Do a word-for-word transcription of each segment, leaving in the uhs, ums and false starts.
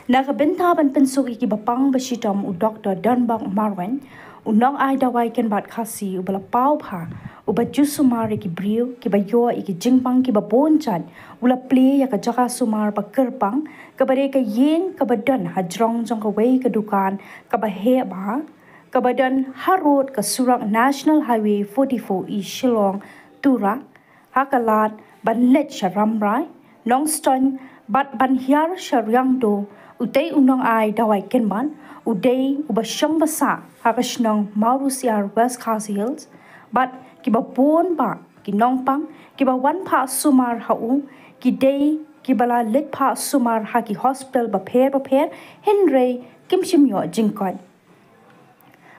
Na ka bynta ban pynsuk ïa ki bapang bashitom u Doktor Donbok Marwein, u nongai dawai kynbat Khasi uba la paw bha, uba ju sumar ïa ki briew kiba ïoh ïa ki jingpang kiba bun jait, u la plie ïa ka jaka sumar ba kyrpang, kaba dei ka ïing kaba don ha jrong jong kawei ka dukan kaba heh bha, kaba don harud ka surok National Highway forty-four East Shillong, Tura, ha ka lad ban leit sha Rambrai, Nongstoiñ, bad ban hiar sha Riangdo, u tei u nongai dawai kynbat, u dei uba shong basa ha ka shnong Mawrusiar, West Khasi Hills, bad kiba bun bah ki nongpang kiba wan phah sumar ha u, ki dei kiba la leit phah sumar ha ki hospital bapher bapher, hynrei kim shym ïoh jingkoit.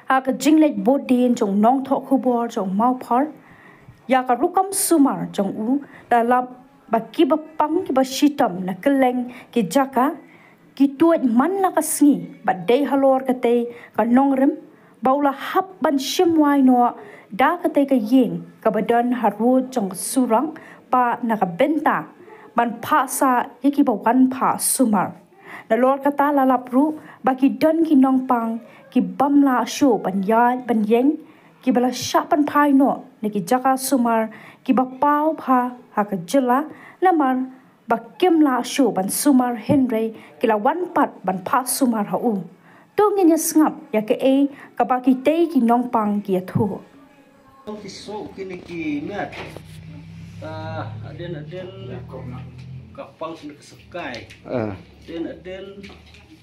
Ha ka jingleit bud dien jong u nongthoh khubor jong u Mawphor ïa ka rukom sumar jong u, la lap ba ki bapang kiba shitom na kylleng ki jaka ki tuid man la ka sngi, bad dei halor katei ka nongrim ba u la hap ban shim wai noh da katei ka ïing kaba don harud jong ka surok ba na ka bynta ban phah sah ïa kiba wan phah sumar. Nalor kata la lap ruh ba ki don ki nongpang ki bym lah shuh ban ïaid ban ïeng, kiba la shah pynphai noh na ki jaka sumar kiba paw bha ha ka jylla, namar ba kim lah shuh ban sumar, hynrei ki la wan pat ban phah sumar ha u. To ngin ïa sngap ïa kaei kaba kitei ki nongpang ki ïathuh. Ki suk kine ki met. Ah, aden aden ka pang sene ka sekai. Ah. Aden aden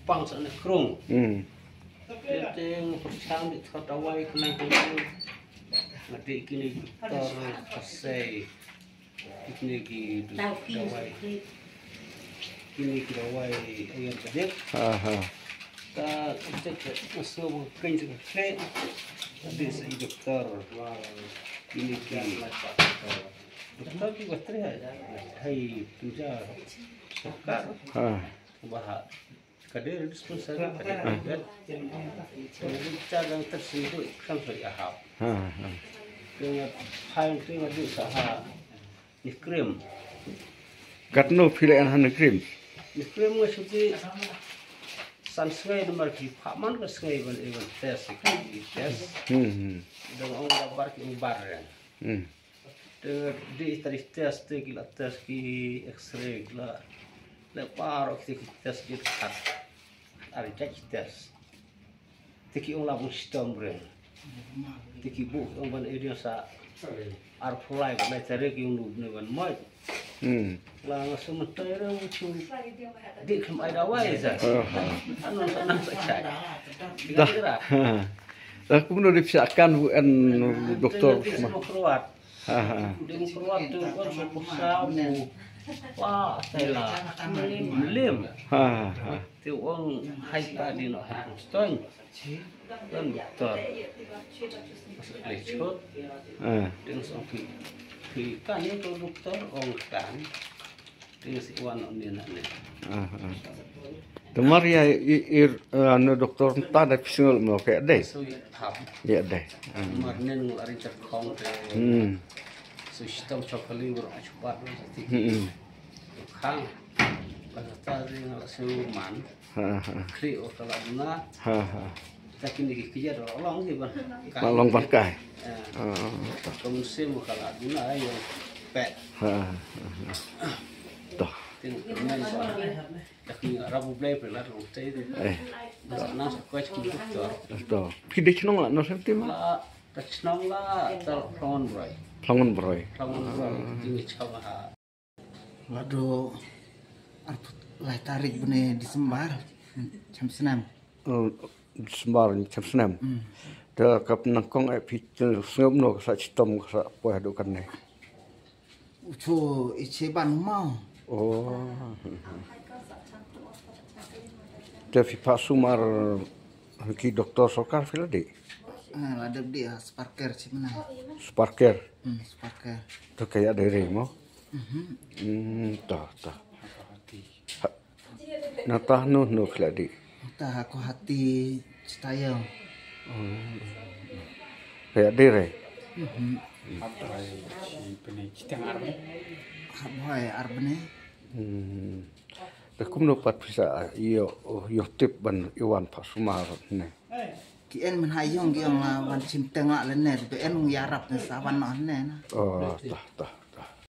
pang sene krung. Hmm. Aden aden perchang di thot awai kenai kenai. Ngati kine tor kasei. Kine ki dawai. Kine ki dawai ayurvedic. Aha. Ta cek mas no keng cek kle. Ada sa doktor. Kine ki doktor ki batri hai. Hai puja. Sokar. Ha. Baha. Ka dei dispensary, ka dei private. Ka dei cha dang tersingkir ikram sa ya hap. Ha, ha. Tengah phai tengah dei sa ha ni krim. Katno phi la en ha ni krim? Ni krim nga shuti san sngai, namar ki pha man ka sngai ban, eh, ban test, ki test. Hmm, hmm. Dang ong da bar ki ong bar ren. Hmm. Te di tari test, te ki la test ki X-ray, ki la, la paro ki, ki test ki kat. Ari jat ki test. Te ki ong la bung shitom bre. Te ki bu ong ban area sa ar pulai ban tare ki ong ne ban moi. Hmm. La nga sumen tare ong chu. Di kem ai dawai sa. Oh, oh. Anu sa nang sa chai. Dah. Dah. Dah kumno di pisa kan bu en doktor. Te, te, te, ma. Semua keluar. Ha, ha. Ding keluar tu kan sepusa mu. Wah, saya lah. Melim. Ha, ha, ha. Tu orang hai tadi nak hai Stone. Kan doktor. Masuk lecot. Ha. Ding song pi. Pi kan itu doktor orang kan. Te nga sih wan on ne na ne. Ah, ah. Te mar ïa i, i, eh, anu doktor ta da phi sngew mo ka dei. So i hap. Ïa dei. Ah. Mar nen ngu arin chak khong te. Hmm. So shitom chokali bro chubat bro ti. Hmm, hmm. Khang. Ba ta ri nga la su man. Ha, ha. Kri o ka la duna. Ha, ha. Ta kini ki kija do long ki ban. Ban long ban kai. Eh. Ha, ha. Ka mun sim ka la duna ai yo pet. Ha, ha, ha. Toh. Tin men ba. Ta kini rabu blai pe la long te. Eh. Na sa kwach ki doktor. Toh. Phi dei chnong la no sem ti ma? La, ta chnong la, ta Phlangon Broi. Phlangon Broi. Phlangon Broi. Ah. Kini chong ha. Lado arphew lai tarik bnai Disembar, chem snem. Oh, Disembar, chem snem. Hmm. Te ka pynang kong eh phi sngewbha no ka sa chitom ka sa poi haduh kane. U cho i che ban mau. Oh. Te phi phah sumar ki doktor sorkar phi la dei? Ah, la dep dei, ah, Sparker chi mana. Sparker. Hmm, Sparker. To ka ïa dei re mo. Mhm. Hmm, ta, ta. Ha, na ta no, no phi la dei. Ta ha ko hati Chitayong. Oh. Ka ïa dei re. Mhm. Hap hoi chi pene chiteng ar bne. Hap hoi ar bne. Hmm. Te kumno pat pisa ïoh ïoh tip ban ïoh wan pha sumar ne. Ki en man ha ïong ki ong la wan chim teng la lane, te en ïarap ne sa wan noh ne na. Oh, tah, tah.